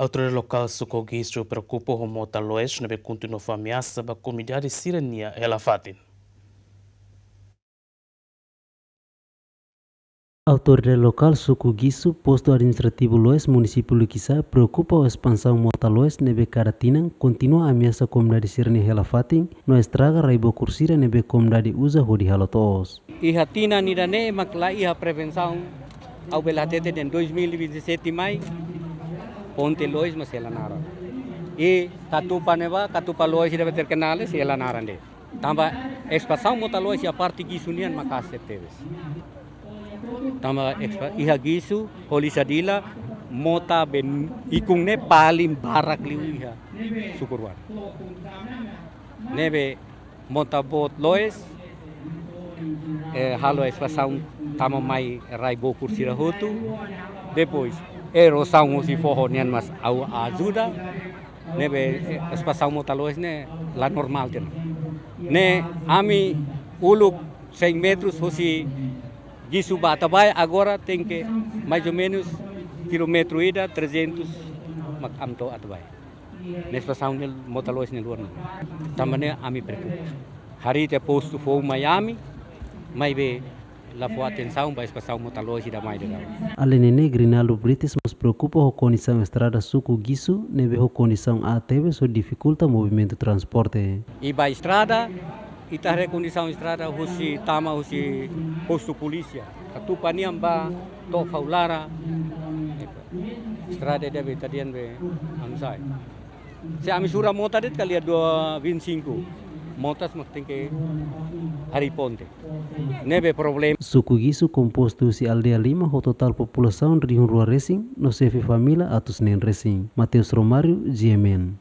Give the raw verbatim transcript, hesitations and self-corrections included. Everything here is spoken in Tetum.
Autoridade lokál Suku Gisu preokupa ho mota loes ne'ebé kontinua fó ameasa ba komunidade sira-nia hela-fatin. Autoridade lokál Suku Gisu, Postu Administrativu Loes, Munisípiu Likisá, preokupa ho espansaun mota loes ne'ebé kada tinan kontinua ameasa komunidade sira-nia hela-fatin, no estraga rai-bokur sira ne'ebé komunidade uza hodi halo to'os. Iha tinan ida-ne'e mak la iha prevensaun, ha'u bele hatete dehan dois mil e vinte e sete mai, ponte loes mak sei hela naran. I katupa ne'ebá, katupa loes ida be terkenal sei hela naran de'it. Tanba espansaun mota loes iha parte Gisu nian maka'as tebes. Tanba espa-, iha Gisu, Holi Sadila, mota be ikun ne'e paling barak liu iha suku rua. Ne'ebé mota boot loes, eh, halo espansaun tama mai rai-bokur sira hotu. Depois, erosaun husi foho nian mós ha'u ajuda. Ne'ebé, eh, espansaun mota loes ne'e la normál tiha ona. Ne'e ami uluk cem metros husi Gisu ba Atabae, agora tenke mais ou menus kilómetru ida, trezentos mak ami to'o Atabae. Ne'e espansaun ne'e mota loes ne'e luar ne'e. Tanba ne'e ami preokupa. Harii tiha postu foun mai ami, maibé la fó atensaun ba espansaun mota loes ida mai daudaun. Alende ne'e, Grinaldo Brites mós preokupa ho kondisaun estrada Suku Gisu ne'ebé ho kondisaun aat tebes hodi difikulta movimentu transporte. I ba estrada, ita haree kondisaun estrada husi tama husi postu polísia. Katupa nian ba to'o Faulara. Estrada ida be ita dehan be anu sa'e. Se ami sura mota de'it kala iha dua vinte e cinco motas mak tenke harii ponte. Ne'ebé problema. Suku Gisu kompostu husi aldeia lima ho totál populasaun rihun rua resin, no xefe família atus neen resin. Mateus Romário, G M N.